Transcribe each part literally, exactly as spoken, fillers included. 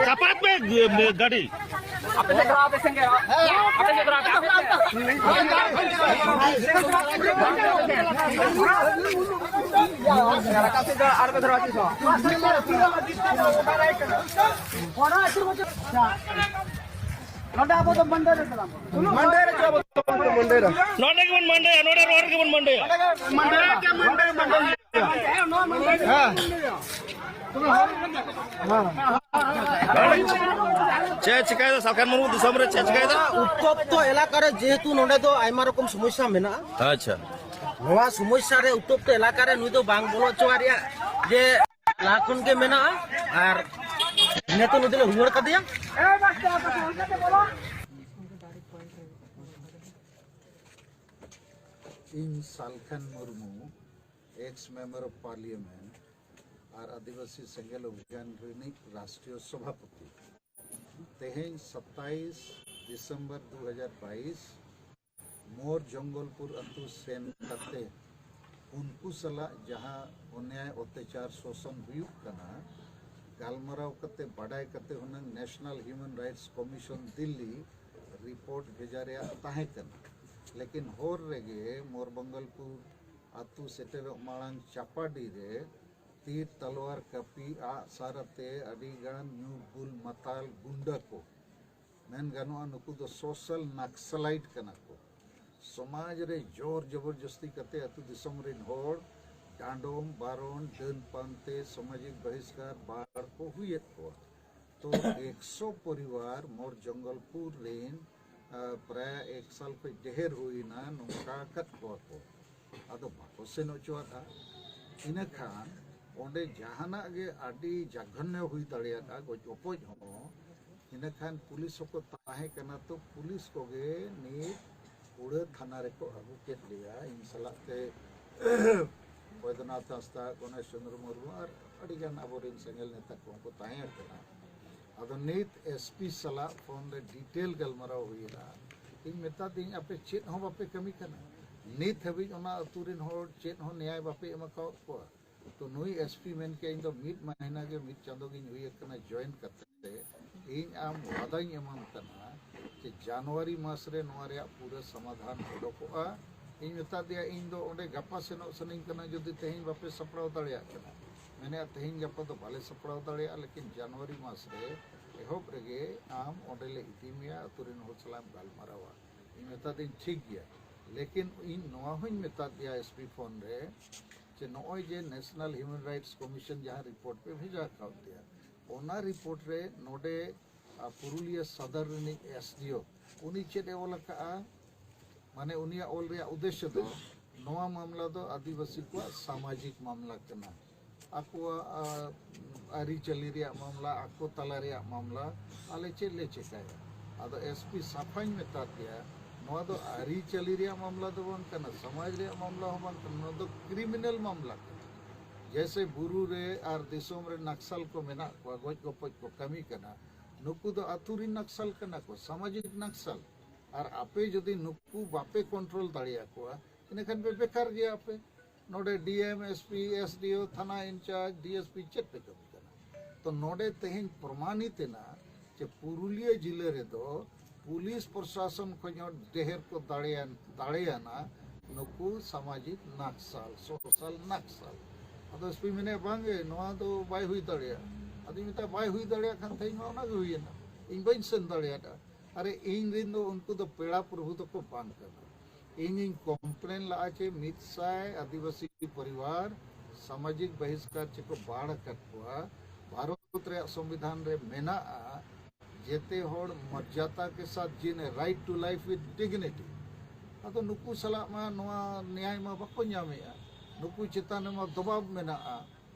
ᱪᱟᱯᱟᱫ ᱯᱮ ᱜᱟᱹᱰᱤ᱾ ᱱᱚᱰᱮ ᱟᱵᱚ ᱫᱚ ᱢᱟᱱᱰᱮ ᱨᱮ ᱪᱟᱞᱟᱜ᱾ ᱢᱟᱱᱰᱮ ᱨᱮ ᱪᱟᱞᱟᱜ, ᱢᱟᱱᱰᱮ ᱨᱮ᱾ ᱱᱚᱰᱮ ᱜᱮᱵᱚᱱ ᱢᱟᱱᱰᱮᱭᱟ, ᱱᱚᱰᱮ ᱨᱚᱲ ᱜᱮᱵᱚᱱ ᱢᱟᱱᱰᱮᱭᱟ᱾ ᱢᱟᱱᱰᱮ ᱨᱮ ᱪᱟᱞᱟᱜ, ᱢᱟᱱᱰᱮ, ᱢᱟᱱᱰᱮ᱾ ᱦᱮᱸ᱾ ᱪᱮᱫ ᱪᱤᱠᱟᱹᱭᱮᱫᱟ ᱥᱟᱞᱠᱷᱟᱱ ᱢᱩᱨᱢᱩ ᱫᱤᱥᱚᱢ ᱨᱮ, ᱪᱮᱫ ᱪᱤᱠᱟᱹᱭᱮᱫᱟ? ᱩᱛᱛᱚᱯᱛᱚ ᱮᱞᱟᱠᱟ ᱨᱮ ᱡᱮᱦᱮᱛᱩ ᱱᱚᱰᱮ ᱫᱚ ᱟᱭᱢᱟ ᱨᱚᱠᱚᱢ ᱥᱚᱢᱚᱥᱥᱟ ᱢᱮᱱᱟᱜᱼᱟ᱾ ᱟᱪᱪᱷᱟ᱾ ᱱᱚᱣᱟ ᱥᱚᱢᱚᱥᱥᱟ ᱨᱮ ᱩᱛᱛᱚᱯᱛᱚ ᱮᱞᱟᱠᱟ ᱨᱮ ᱱᱩᱭ ᱫᱚ ᱵᱟᱝ ᱵᱚᱞᱚ ᱦᱚᱪᱚᱣᱟᱜ ᱨᱮᱭᱟᱜ ᱡᱮ ᱞᱟᱦᱟ ᱠᱷᱚᱱ ᱜᱮ ᱢᱮᱱᱟᱜᱼᱟ᱾ ᱟᱨ ᱱᱤᱛᱚᱜ ᱱᱩᱭ ᱫᱚᱞᱮ ᱨᱩᱣᱟᱹᱲ ᱠᱟᱫᱮᱭᱟ᱾ ᱤᱧ Salkhan Murmu, ex member of parliament ᱟᱨ ᱟᱹᱫᱤᱵᱟᱹᱥᱤ ᱥᱮᱸᱜᱮᱞ ᱚᱵᱷᱤᱭᱟᱱ ᱨᱤᱱᱤᱡ ᱨᱟᱥᱴᱨᱤᱭᱚ ᱥᱚᱵᱷᱟᱯᱚᱛᱤ, ᱛᱮᱦᱮᱧ ᱥᱟᱛᱟᱭᱤᱥ ᱰᱤᱥᱮᱢᱵᱚᱨ ᱫᱩ ᱦᱟᱡᱟᱨ ᱵᱟᱭᱤᱥ ᱢᱳᱨ ᱡᱚᱝᱜᱚᱞᱯᱩᱨ ᱟᱹᱛᱩ ᱥᱮᱱ ᱠᱟᱛᱮ ᱩᱱᱠᱩ ᱥᱟᱞᱟᱜ ᱡᱟᱦᱟᱸ ᱚᱱᱭᱟᱭ, ᱚᱛᱛᱟᱪᱟᱨ, ᱥᱳᱥᱚᱱ ᱦᱩᱭᱩᱜ ᱠᱟᱱᱟ, ᱜᱟᱞᱢᱟᱨᱟᱣ ᱠᱟᱛᱮ, ᱵᱟᱰᱟᱭ ᱠᱟᱛᱮ ᱦᱩᱱᱟᱹᱝ National Human Rights Commission Delhi report ᱵᱷᱮᱡᱟ ᱨᱮᱭᱟᱜ ᱛᱟᱦᱮᱸ ᱠᱟᱱᱟ᱾ ᱞᱮᱠᱤᱱ ᱦᱚᱨ ᱨᱮᱜᱮ ᱢᱳᱨ ᱵᱚᱝᱜᱚᱞᱯᱩᱨ ᱟᱹᱛᱩ ᱥᱮᱴᱮᱨᱚᱜ ᱢᱟᱲᱟᱝ ᱪᱟᱯᱟᱰᱤ ᱨᱮ ᱛᱤᱨ, ᱛᱟᱞᱣᱟᱨ, ᱠᱟᱹᱯᱤ, ᱟᱜ ᱥᱟᱨ ᱟᱛᱮ ᱟᱹᱰᱤ ᱜᱟᱱ ᱧᱩ ᱵᱩᱞ ᱢᱟᱛᱟᱞ ᱜᱩᱱᱰᱟᱹ ᱠᱚ, ᱢᱮᱱ ᱜᱟᱱᱚᱜᱼᱟ, ᱱᱩᱠᱩ ᱫᱚ social Naxalite ᱠᱟᱱᱟ ᱠᱚ᱾ ᱥᱚᱢᱟᱡᱽ ᱨᱮ ᱡᱳᱨ ᱡᱚᱵᱚᱨᱡᱚᱥᱛᱤ ᱠᱟᱛᱮ ᱟᱹᱛᱩ ᱫᱤᱥᱚᱢ ᱨᱤᱱ ᱦᱚᱲ ᱰᱟᱸᱰᱚᱢ, ᱵᱟᱨᱚᱱ, ᱰᱟᱹᱱ ᱯᱟᱱᱛᱮ, ᱥᱟᱢᱟᱡᱤᱠ ᱵᱟᱦᱤᱥᱠᱟᱨ, ᱵᱟᱲ ᱠᱚ ᱦᱩᱭᱮᱫ ᱠᱚᱣᱟ᱾ ᱛᱚ ᱮᱠᱥᱚ ᱯᱚᱨᱤᱵᱟᱨ ᱢᱳᱨ ᱡᱚᱝᱜᱚᱞᱯᱩᱨ ᱨᱤᱱ, ᱟ, ᱯᱨᱟᱭ ᱮᱠ ᱥᱟᱞ ᱠᱷᱚᱱ ᱰᱷᱮᱨ ᱦᱩᱭᱱᱟ ᱱᱚᱝᱠᱟ ᱟᱠᱟᱫ ᱠᱚᱣᱟ ᱠᱚ᱾ ᱟᱫᱚ ᱵᱟᱠᱚ ᱥᱮᱱ ᱦᱚᱪᱚᱣᱟᱜᱼᱟ᱾ ᱤᱱᱟᱹ ᱠᱷᱟᱱ ᱚᱸᱰᱮ ᱡᱟᱦᱟᱱᱟᱜ ᱜᱮ ᱟᱹᱰᱤ ᱡᱟᱜᱷᱚᱱᱱᱚ ᱦᱩᱭ ᱫᱟᱲᱮᱭᱟᱜᱼᱟ, ᱜᱚᱡ ᱜᱚᱯᱚᱡ ᱦᱚᱸ᱾ ᱤᱱᱟᱹ ᱠᱷᱟᱱ ᱯᱩᱞᱤᱥ ᱦᱚᱸᱠᱚ ᱛᱟᱦᱮᱸ ᱠᱟᱱᱟ, ᱛᱚ ᱯᱩᱞᱤᱥ ᱠᱚᱜᱮ ᱱᱤᱛ ᱦᱩᱲᱟᱹ ᱛᱷᱟᱱᱟ ᱨᱮᱠᱚ ᱟᱹᱜᱩ ᱠᱮᱫ ᱞᱮᱭᱟ᱾ ᱤᱧ ᱥᱟᱞᱟᱜ ᱛᱮ ᱵᱳᱭᱫᱚᱱᱟᱛᱷ ᱦᱟᱸᱥᱫᱟ, ᱜᱚᱱᱮᱥ ᱪᱚᱸᱫᱽᱨᱚ ᱢᱩᱨᱢᱩ ᱟᱨ ᱟᱹᱰᱤᱜᱟᱱ ᱟᱵᱚᱨᱮᱱ ᱥᱮᱸᱜᱮᱞ ᱱᱮᱛᱟ ᱠᱚᱦᱚᱸ ᱠᱚ ᱛᱟᱦᱮᱸ ᱠᱟᱱᱟ᱾ ᱟᱫᱚ ᱱᱤᱛ ᱮᱥ ᱯᱤ ᱥᱟᱞᱟᱜ ᱯᱷᱳᱱ ᱨᱮ ᱰᱤᱴᱮᱞ ᱜᱟᱞᱢᱟᱨᱟᱣ ᱦᱩᱭᱮᱱᱟ᱾ ᱤᱧ ᱢᱮᱛᱟ ᱫᱤᱧ, "ᱟᱯᱮ ᱪᱮᱫ ᱦᱚᱸ ᱵᱟᱯᱮ ᱠᱟᱹᱢᱤ ᱠᱟᱱᱟ, ᱱᱤᱛ ᱦᱟᱹᱵᱤᱡ ᱚᱱᱟ ᱟᱹᱛᱩ ᱨᱮᱱ ᱦᱚᱲ ᱪᱮᱫ ᱦᱚᱸ ᱱᱮᱭᱟᱭ ᱵᱟᱯᱮ ᱮᱢ ᱟᱠᱟᱣᱟᱫ ᱠᱚᱣᱟ, ᱛᱚ ᱱᱩᱭ ᱮᱥᱯᱤ ᱢᱮᱱ ᱠᱮᱫ, ᱤᱧ ᱫᱚ ᱢᱤᱫ ᱢᱟᱹᱦᱱᱟᱹ ᱜᱮ, ᱢᱤᱫ ᱪᱟᱸᱫᱚ ᱜᱤᱧ ᱦᱩᱭ ᱟᱠᱟᱱᱟ ᱡᱚᱭᱮᱱ ᱠᱟᱛᱮ, ᱤᱧ ᱟᱢ ᱣᱟᱫᱟᱧ ᱮᱢᱟᱢ ᱠᱟᱱᱟ ᱡᱮ ᱡᱟᱱᱩᱣᱟᱨᱤ ᱢᱟᱥ ᱨᱮ ᱱᱚᱣᱟ ᱨᱮᱭᱟᱜ ᱯᱩᱨᱟᱹ ᱥᱚᱢᱟᱫᱷᱟᱱ ᱚᱰᱚᱠᱚᱜᱼᱟ᱾ ᱤᱧ ᱢᱮᱛᱟ ᱫᱮᱭᱟ, ᱤᱧ ᱫᱚ ᱚᱸᱰᱮ ᱜᱟᱯᱟ ᱥᱮᱱᱚᱜ ᱥᱟᱱᱟᱧ ᱠᱟᱱᱟ, ᱡᱩᱫᱤ ᱛᱮᱦᱮᱧ ᱵᱟᱯᱮ ᱥᱟᱯᱲᱟᱣ ᱫᱟᱲᱮᱭᱟᱜ ᱠᱟᱱᱟ᱾ ᱢᱮᱱᱮᱫ, ᱛᱮᱦᱮᱧ ᱜᱟᱯᱟ ᱫᱚ ᱵᱟᱞᱮ ᱥᱟᱯᱲᱟᱣ ᱫᱟᱲᱮᱭᱟᱜᱼᱟ, ᱞᱮᱠᱤᱱ ᱡᱟᱱᱩᱣᱟᱨᱤ ᱢᱟᱥ ᱨᱮ ᱮᱦᱚᱵ ᱨᱮᱜᱮ ᱟᱢ ᱚᱸᱰᱮ ᱞᱮ ᱤᱫᱤ ᱢᱮᱭᱟ, ᱟᱹᱛᱩ ᱨᱮᱱ ᱦᱚᱲ ᱥᱟᱞᱟᱜ ᱮᱢ ᱜᱟᱞᱢᱟᱨᱟᱣᱟ᱾ ᱤᱧ ᱢᱮᱛᱟ ᱫᱤᱧ, ᱴᱷᱤᱠ ᱜᱮᱭᱟ, ᱞᱮᱠᱤᱱ ᱤᱧ ᱱᱚᱣᱟ ᱦᱚᱸᱧ ᱢᱮᱛᱟ ᱫᱮᱭᱟ ᱮᱥᱯᱤ ᱯᱷᱳᱱ ᱨᱮ ᱡᱮ ᱱᱚᱜᱼᱚᱭ ᱡᱮ ᱱᱮᱥᱱᱟᱞ ᱦᱤᱭᱩᱢᱮᱱ ᱨᱟᱭᱤᱴᱥ ᱠᱚᱢᱤᱥᱚᱱ ᱡᱟᱦᱟᱸ ᱨᱤᱯᱳᱨᱴ ᱯᱮ ᱵᱷᱮᱡᱟ ᱟᱠᱟᱫ ᱫᱮᱭᱟ, ᱚᱱᱟ ᱨᱤᱯᱳᱨᱴ ᱨᱮ ᱱᱚᱰᱮ ᱟᱨ ᱯᱩᱨᱩᱞᱤᱭᱟᱹ ᱥᱚᱫᱚᱨ ᱨᱤᱱᱤᱡ ᱮᱥᱰᱤᱳ, ᱩᱱᱤ ᱪᱮᱫ ᱮ ᱚᱞ ᱟᱠᱟᱫᱼᱟ? ᱢᱟᱱᱮ ᱩᱱᱤᱭᱟᱜ ᱚᱞ ᱨᱮᱭᱟᱜ ᱩᱫᱽᱫᱮᱥᱥᱚ ᱫᱚ, ᱱᱚᱣᱟ ᱢᱟᱢᱞᱟ ᱫᱚ ᱟᱹᱫᱤᱵᱟᱹᱥᱤ ᱠᱚᱣᱟᱜ ᱥᱟᱢᱟᱡᱤᱠ ᱢᱟᱢᱞᱟ ᱠᱟᱱᱟ, ᱟᱠᱚᱣᱟᱜ ᱟᱹᱨᱤᱪᱟᱹᱞᱤ ᱨᱮᱭᱟᱜ ᱢᱟᱢᱞᱟ, ᱟᱠᱚ ᱛᱟᱞᱟ ᱨᱮᱭᱟᱜ ᱢᱟᱢᱞᱟ, ᱟᱞᱮ ᱪᱮᱫ ᱞᱮ ᱪᱮᱠᱟᱭᱟ? ᱟᱫᱚ ᱮᱥᱯᱤ ᱥᱟᱯᱷᱟᱧ ᱢᱮᱛᱟ ᱫᱮᱭᱟ, ᱱᱚᱣᱟ ᱫᱚ ᱟᱹᱨᱤᱪᱟᱹᱞᱤ ᱨᱮᱭᱟᱜ ᱢᱟᱢᱞᱟ ᱫᱚ ᱵᱟᱝ ᱠᱟᱱᱟ, ᱥᱚᱢᱟᱡᱽ ᱨᱮᱭᱟᱜ ᱢᱟᱢᱞᱟ ᱦᱚᱸ ᱵᱟᱝ ᱠᱟᱱᱟ, ᱱᱚᱣᱟ ᱫᱚ ᱠᱨᱤᱢᱤᱱᱟᱞ ᱢᱟᱢᱞᱟ ᱠᱟᱱᱟ᱾ ᱡᱮᱭᱥᱮ ᱵᱩᱨᱩ ᱨᱮ ᱟᱨ ᱫᱤᱥᱚᱢ ᱨᱮ ᱱᱟᱠᱥᱟᱞ ᱠᱚ ᱢᱮᱱᱟᱜ ᱠᱚᱣᱟ, ᱜᱚᱡ ᱜᱚᱯᱚᱡ ᱠᱚ ᱠᱟᱹᱢᱤ ᱠᱟᱱᱟ, ᱱᱩᱠᱩ ᱫᱚ ᱟᱹᱛᱩ ᱨᱤᱱ ᱱᱟᱠᱥᱟᱞ ᱠᱟᱱᱟ ᱠᱚ, ᱥᱟᱢᱟᱡᱤᱠ ᱱᱟᱠᱥᱟᱞ᱾ ᱟᱨ ᱟᱯᱮ ᱡᱩᱫᱤ ᱱᱩᱠᱩ ᱵᱟᱯᱮ ᱠᱚᱱᱴᱨᱳᱞ ᱫᱟᱲᱮᱭᱟᱠᱚᱣᱟ, ᱤᱱᱟᱹᱠᱷᱟᱱ ᱯᱮ ᱵᱮᱠᱟᱨ ᱜᱮᱭᱟ ᱟᱯᱮ᱾ ᱱᱚᱰᱮ ᱰᱤᱮᱢ, ᱮᱥᱯᱤ, ᱮᱥᱰᱤᱳ, ᱛᱷᱟᱱᱟ ᱤᱱᱪᱟᱨᱡᱽ, ᱰᱤᱮᱥᱯᱤ ᱪᱮᱫ ᱯᱮ ᱠᱟᱹᱢᱤ ᱠᱟᱱᱟ? ᱛᱚ ᱱᱚᱰᱮ ᱛᱮᱦᱮᱧ ᱯᱨᱚᱢᱟᱱᱤᱛ ᱮᱱᱟ ᱡᱮ ᱯᱩᱨᱩᱞᱤᱭᱟᱹ ᱡᱤᱞᱟᱹ ᱨᱮᱫᱚ ᱯᱩᱞᱤᱥ ᱯᱨᱚᱥᱟᱥᱚᱱ ᱠᱷᱚᱱ ᱦᱚᱸ ᱰᱷᱮᱨ ᱠᱚ ᱫᱟᱲᱮᱭᱟᱱ ᱫᱟᱲᱮᱭᱟᱱᱟ ᱱᱩᱠᱩ ᱥᱟᱢᱟᱡᱤᱠ ᱱᱟᱠᱥᱟᱞ, ᱥᱳᱥᱟᱞ ᱱᱟᱠᱥᱟᱞ᱾ ᱟᱫᱚ ᱮᱥᱯᱤ ᱢᱮᱱᱮᱫ, ᱵᱟᱝᱜᱮ, ᱱᱚᱣᱟ ᱫᱚ ᱵᱟᱭ ᱦᱩᱭ ᱫᱟᱲᱮᱭᱟᱜᱼᱟ᱾ ᱟᱫᱚᱧ ᱢᱮᱛᱟᱭᱟ, ᱵᱟᱭ ᱦᱩᱭ ᱫᱟᱲᱮᱭᱟᱜ ᱠᱷᱟᱱ ᱛᱮᱦᱮᱧ ᱢᱟ ᱚᱱᱟᱜᱮ ᱦᱩᱭᱮᱱᱟ, ᱤᱧ ᱵᱟᱹᱧ ᱥᱮᱱ ᱫᱟᱲᱮᱭᱟᱫᱟ᱾ ᱟᱨᱮ, ᱤᱧ ᱨᱮᱱ ᱫᱚ ᱩᱱᱠᱩ ᱫᱚ ᱯᱮᱲᱟ ᱯᱨᱚᱵᱷᱩ ᱫᱚᱠᱚ ᱵᱟᱝ ᱠᱟᱱᱟ᱾ ᱤᱧᱤᱧ ᱠᱚᱢᱯᱞᱮᱱ ᱞᱟᱜᱼᱟ ᱡᱮ ᱢᱤᱫ ᱥᱟᱭ ᱟᱹᱫᱤᱵᱟᱹᱥᱤ ᱯᱚᱨᱤᱵᱟᱨ ᱥᱟᱢᱟᱡᱤᱠ ᱵᱟᱦᱤᱥᱠᱟᱨ ᱪᱮᱠᱚ ᱵᱟᱲ ᱟᱠᱟᱫ ᱠᱚᱣᱟ᱾ ᱵᱷᱟᱨᱚᱛ ᱨᱮᱭᱟᱜ ᱥᱚᱝᱵᱤᱫᱷᱟᱱ ᱨᱮ ᱢᱮᱱᱟᱜᱼᱟ, ᱡᱮᱛᱮ ᱦᱚᱲ ᱢᱚᱨᱡᱟᱫᱟ ᱠᱮ ᱥᱟᱛᱷ ᱡᱤᱱᱮ, right to life with dignity᱾ ᱟᱫᱚ ᱱᱩᱠᱩ ᱥᱟᱞᱟᱜ ᱢᱟ ᱱᱚᱣᱟ ᱱᱮᱭᱟᱭ ᱢᱟ ᱵᱟᱠᱚ ᱧᱟᱢᱮᱜᱼᱟ, ᱱᱩᱠᱩ ᱪᱮᱛᱟᱱ ᱨᱮᱢᱟ ᱫᱚᱵᱟᱵ ᱢᱮᱱᱟᱜᱼᱟ᱾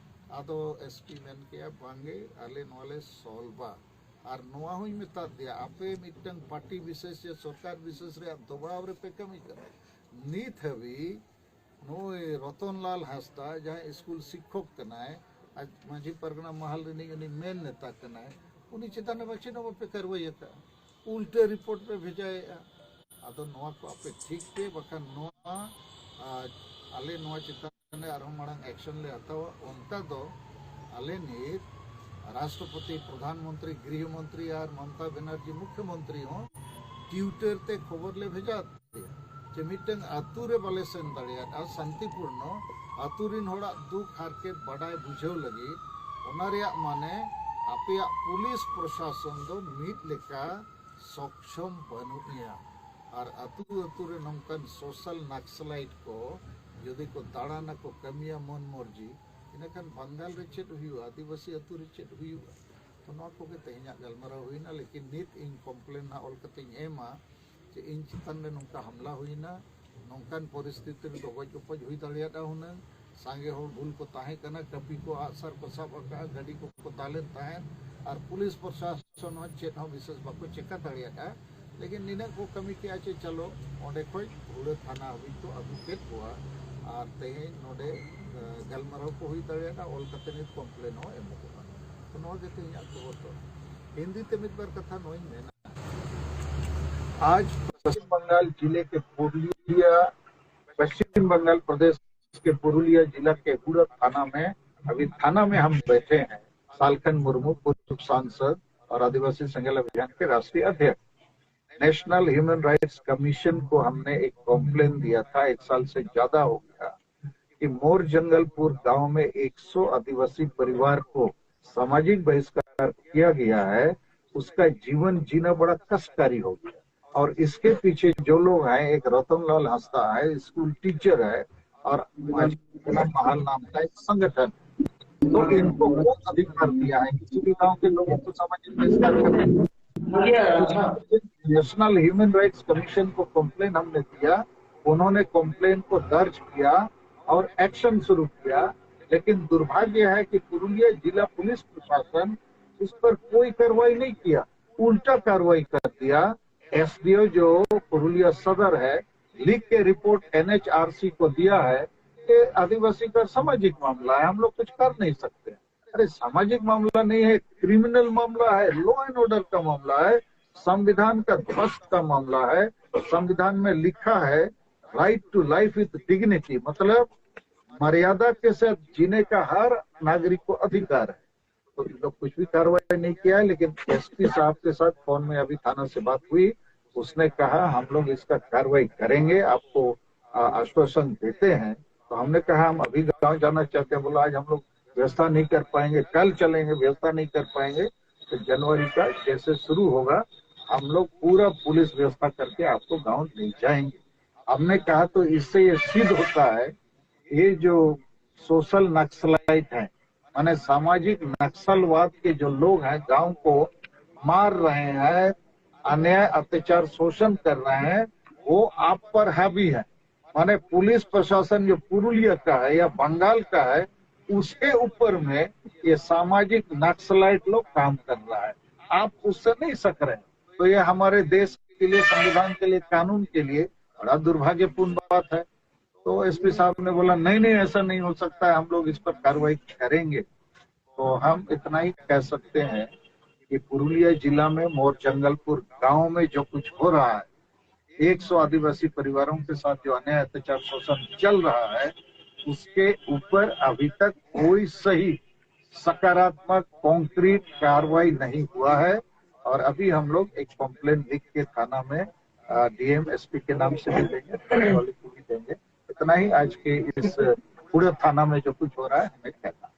ᱟᱫᱚ ᱮᱥᱯᱤ ᱢᱮᱱ ᱠᱮᱜᱼᱟ, ᱵᱟᱝᱜᱮ, ᱟᱞᱮ ᱱᱚᱣᱟ ᱞᱮ ᱥᱚᱞᱵᱟ᱾ ᱟᱨ ᱱᱚᱣᱟ ᱦᱚᱸᱧ ᱢᱮᱛᱟᱫ ᱫᱮᱭᱟ, ᱟᱯᱮ ᱢᱤᱫᱴᱟᱝ ᱯᱟᱨᱴᱤ ᱵᱤᱥᱮᱥ ᱥᱮ ᱥᱚᱨᱠᱟᱨ ᱵᱤᱥᱮᱥ ᱨᱮᱭᱟᱜ ᱫᱚᱵᱟᱣ ᱨᱮᱯᱮ ᱠᱟᱹᱢᱤ ᱠᱟᱱᱟ᱾ ᱱᱤᱛ ᱦᱟᱹᱵᱤᱡ ᱱᱩᱭ ᱨᱚᱛᱚᱱᱞᱟᱞ ᱦᱟᱸᱥᱫᱟ, ᱡᱟᱦᱟᱸᱭ ᱥᱠᱩᱞ ᱥᱤᱠᱠᱷᱚᱠ ᱠᱟᱱᱟᱭ, ᱟᱡ ᱢᱟᱹᱡᱷᱤ ᱯᱟᱨᱜᱟᱱᱟ ᱢᱟᱦᱟᱞ ᱨᱤᱱᱤᱡ ᱩᱱᱤ ᱢᱮᱱ ᱱᱮᱛᱟ ᱠᱟᱱᱟᱭ, ᱩᱱᱤ ᱪᱮᱛᱟᱱ ᱨᱮ ᱪᱮᱫ ᱦᱚᱸ ᱵᱟᱯᱮ ᱠᱟᱨᱣᱟᱭ ᱟᱠᱟᱫᱼᱟ, ᱩᱞᱴᱟᱹ ᱨᱤᱯᱳᱨᱴ ᱯᱮ ᱵᱷᱮᱡᱟᱭᱮᱫᱼᱟ᱾ ᱟᱫᱚ ᱱᱚᱣᱟ ᱠᱚ ᱟᱯᱮ ᱴᱷᱤᱠ ᱯᱮ, ᱵᱟᱠᱷᱟᱱ ᱱᱚᱣᱟ, ᱟᱨ ᱟᱞᱮ ᱱᱚᱣᱟ ᱪᱮᱛᱟᱱ ᱞᱮ ᱟᱨᱦᱚᱸ ᱢᱟᱲᱟᱝ ᱮᱠᱥᱚᱱ ᱞᱮ ᱦᱟᱛᱟᱣᱟ, ᱚᱱᱠᱟ ᱫᱚ ᱟᱞᱮ ᱱᱤᱛ ᱨᱟᱥᱴᱨᱚᱯᱚᱛᱤ, ᱯᱨᱚᱫᱷᱟᱱ ᱢᱚᱱᱛᱨᱤ, ᱜᱨᱤᱦᱚ ᱢᱚᱱᱛᱨᱤ ᱟᱨ ᱢᱚᱢᱚᱛᱟ ᱵᱮᱱᱟᱨᱡᱤ ᱢᱩᱠᱷᱭᱚ ᱢᱚᱱᱛᱨᱤ ᱦᱚᱸ ᱴᱤᱭᱩᱴᱟᱨ ᱛᱮ ᱠᱷᱚᱵᱚᱨ ᱞᱮ ᱵᱷᱮᱡᱟ ᱟᱫᱮᱭᱟ ᱡᱮ ᱢᱤᱫᱴᱟᱝ ᱟᱹᱛᱩ ᱨᱮ ᱵᱟᱞᱮ ᱥᱮᱱ ᱫᱟᱲᱮᱭᱟᱫᱼᱟ ᱥᱟᱱᱛᱤᱯᱩᱨᱱᱚ ᱟᱹᱛᱩ ᱨᱤᱱ ᱦᱚᱲᱟᱜ ᱫᱩᱠ ᱦᱟᱨᱠᱮᱛ ᱵᱟᱰᱟᱭ ᱵᱩᱡᱷᱟᱹᱣ ᱞᱟᱹᱜᱤᱫ᱾ ᱚᱱᱟ ᱨᱮᱭᱟᱜ ᱢᱟᱱᱮ ᱟᱯᱮᱭᱟᱜ ᱯᱩᱞᱤᱥ ᱯᱨᱚᱥᱟᱥᱚᱱ ᱫᱚ ᱢᱤᱫ ᱞᱮᱠᱟ ᱥᱚᱠᱥᱚᱢ ᱵᱟᱹᱱᱩᱜ ᱮᱭᱟ᱾ ᱟᱨ ᱟᱹᱛᱩ ᱟᱹᱛᱩ ᱨᱮ ᱱᱚᱝᱠᱟᱱ ᱥᱳᱥᱟᱞ ᱱᱟᱠᱥᱟᱞᱟᱭᱤᱴ ᱠᱚ ᱡᱩᱫᱤ ᱠᱚ ᱫᱟᱬᱟᱱᱟ ᱠᱚ ᱠᱟᱹᱢᱤᱭᱟ ᱢᱚᱱ ᱢᱚᱨᱡᱤ, ᱤᱱᱟᱹᱠᱷᱟᱱ ᱵᱟᱝᱜᱟᱞ ᱨᱮ ᱪᱮᱫ ᱦᱩᱭᱩᱜᱼᱟ, ᱟᱹᱫᱤᱵᱟᱹᱥᱤ ᱟᱹᱛᱩ ᱨᱮ ᱪᱮᱫ ᱦᱩᱭᱩᱜᱼᱟ? ᱛᱚ ᱱᱚᱣᱟ ᱠᱚᱜᱮ ᱛᱮᱦᱮᱧᱟᱜ ᱜᱟᱞᱢᱟᱨᱟᱣ ᱦᱩᱭᱱᱟ, ᱞᱮᱠᱤᱱ ᱱᱤᱛ ᱤᱧ ᱠᱚᱢᱯᱞᱮᱱ ᱦᱟᱸᱜ ᱚᱞ ᱠᱟᱛᱮᱧ ᱮᱢᱟ ᱡᱮ ᱤᱧ ᱪᱮᱛᱟᱱ ᱨᱮ ᱱᱚᱝᱠᱟ ᱦᱟᱢᱞᱟ ᱦᱩᱭᱱᱟ, ᱱᱚᱝᱠᱟᱱ ᱯᱚᱨᱤᱥᱛᱷᱤᱛᱤ ᱨᱮᱫᱚ ᱜᱚᱡ ᱜᱚᱯᱚᱡ ᱦᱩᱭ ᱫᱟᱲᱮᱭᱟᱫᱼᱟ ᱦᱩᱱᱟᱹᱝ, ᱥᱟᱸᱜᱮ ᱦᱚᱲ ᱵᱷᱩᱞ ᱠᱚ ᱛᱟᱦᱮᱸ ᱠᱟᱱᱟ, ᱠᱟᱹᱯᱤ ᱠᱚ, ᱟᱜᱼᱥᱟᱨ ᱠᱚ ᱥᱟᱵ ᱟᱠᱟᱫᱼᱟ, ᱜᱟᱹᱰᱤ ᱠᱚᱠᱚ ᱛᱟᱦᱮᱸ ᱞᱮᱱ ᱛᱟᱦᱮᱸᱫ, ᱟᱨ ᱯᱩᱞᱤᱥ ᱯᱨᱚᱥᱟᱥᱚᱱ ᱦᱚᱸ ᱪᱮᱫ ᱦᱚᱸ ᱵᱤᱥᱮᱥ ᱵᱟᱠᱚ ᱪᱮᱠᱟ ᱫᱟᱲᱮᱭᱟᱫᱼᱟ᱾ ᱞᱮᱠᱤᱱ ᱱᱤᱱᱟᱹᱜ ᱠᱚ ᱠᱟᱹᱢᱤ ᱠᱮᱜᱼᱟ ᱪᱮ ᱪᱚᱞᱚ ᱚᱸᱰᱮ ᱠᱷᱚᱡ ᱦᱩᱲᱟᱹ ᱛᱷᱟᱱᱟ ᱦᱟᱹᱵᱤᱡ ᱠᱚ ᱟᱹᱜᱩ ᱠᱮᱫ ᱠᱚᱣᱟ, ᱟᱨ ᱛᱮᱦᱮᱧ ᱱᱚᱰᱮ ᱜᱟᱞᱢᱟᱨᱟᱣ ᱠᱚ ᱦᱩᱭ ᱫᱟᱲᱮᱭᱟᱫᱼᱟ, ᱚᱞ ᱠᱟᱛᱮ ᱱᱤᱛ ᱠᱚᱢᱯᱞᱮᱱ ᱦᱚᱸ ᱮᱢᱚᱜᱚᱜᱼᱟ᱾ ᱛᱚ ᱱᱚᱣᱟ ᱜᱮ ᱛᱮᱦᱮᱧᱟᱜ ᱠᱷᱚᱵᱚᱨ ᱫᱚ᱾ ᱦᱤᱱᱫᱤ ᱛᱮ ᱢᱤᱫ ᱵᱟᱨ ᱠᱟᱛᱷᱟ ᱱᱚᱣᱟᱧ ᱢᱮᱱᱟ, आज पश्चिम बंगाल जिले के पुरुलिया, पश्चिम बंगाल प्रदेश के पुरुलिया जिला के हुड़ा थाना में, अभी थाना में हम बैठे हैं। सालखन मुर्मू, पूर्व सांसद और आदिवासी सेंगेल अभियान के राष्ट्रीय अध्यक्ष, नेशनल ह्यूमन राइट्स कमीशन को हमने एक कॉम्प्लेन दिया था, एक साल से ज्यादा हो गया, कि मोर जंगलपुर गांव में एक सौ आदिवासी परिवार को सामाजिक बहिष्कार किया गया है, उसका जीवन जीना बड़ा कष्टकारी हो गया। और इसके पीछे जो लोग हैं, एक रतनलाल हंसदा है, स्कूल टीचर है, और आज महल नाम का एक संगठन, तो इनको कौन अधिकार दिया है किसी भी गांव के लोगों को सामाजिक बहिष्कार करने? नेशनल ह्यूमन राइट्स कमीशन को कॉम्प्लेन हमने दिया, उन्होंने कॉम्प्लेन को दर्ज किया और एक्शन शुरू किया। लेकिन दुर्भाग्य है कि पुरुलिया जिला पुलिस प्रशासन उस पर कोई कार्रवाई नहीं किया, उल्टा कार्रवाई कर दिया। एसडीओ जो पुरुलिया सदर है, लिख के रिपोर्ट एनएचआरसी को दिया है कि आदिवासी का सामाजिक मामला है, हम लोग कुछ कर नहीं सकते। अरे, सामाजिक मामला नहीं है, क्रिमिनल मामला है, लॉ एंड ऑर्डर का मामला है, संविधान का ध्वस्त का मामला है। संविधान में लिखा है, right to life with dignity, मतलब मर्यादा के साथ जीने का हर नागरिक को अधिकार है। तो इन लोग कुछ भी कार्रवाई नहीं किया है, लेकिन एसपी साहब के साथ फोन में अभी थाना से बात हुई, उसने कहा हम लोग इसका कार्रवाई करेंगे, आपको आश्वासन देते हैं। तो हमने कहा हम अभी गांव जाना चाहते हैं। बोला आज हम लोग व्यवस्था नहीं कर पाएंगे, कल चलेंगे, व्यवस्था नहीं कर पाएंगे। तो जनवरी का जैसे शुरू होगा, हम लोग पूरा पुलिस व्यवस्था करके आपको गांव ले जाएंगे। हमने कहा तो इससे ये सिद्ध होता है, ये जो सोशल नक्सलाइट है, माने सामाजिक नक्सलवाद के जो लोग हैं, गांव को मार रहे हैं, अन्याय अत्याचार शोषण कर रहे हैं, वो आप पर हावी है। माने पुलिस प्रशासन जो पुरुलिया का है या बंगाल का है, उसके ऊपर में ये सामाजिक नक्सलाइट लोग काम कर रहा है। आप उससे नहीं सक रहे। तो ये हमारे देश के लिए, संविधान के लिए, कानून के लिए बड़ा दुर्भाग्यपूर्ण बात है। तो एसपी साहब ने बोला नहीं नहीं, ऐसा नहीं हो सकता है, हम लोग इस पर कार्रवाई करेंगे। तो हम इतना ही कह सकते हैं कि पुरुलिया जिला में मोर जंगलपुर गांव में जो कुछ हो रहा है, एक सौ आदिवासी परिवारों के साथ जो अन्याय अत्याचार शोषण चल रहा है, उसके ऊपर अभी तक कोई सही सकारात्मक कॉन्क्रीट कार्रवाई नहीं हुआ है। और अभी हम लोग एक कंप्लेन लिख के थाना में डीएम एसपी के नाम से भी देंगे, थाने वाले को भी देंगे। इतना ही आज के इस पूरे थाना में जो कुछ हो रहा है हमें कहना।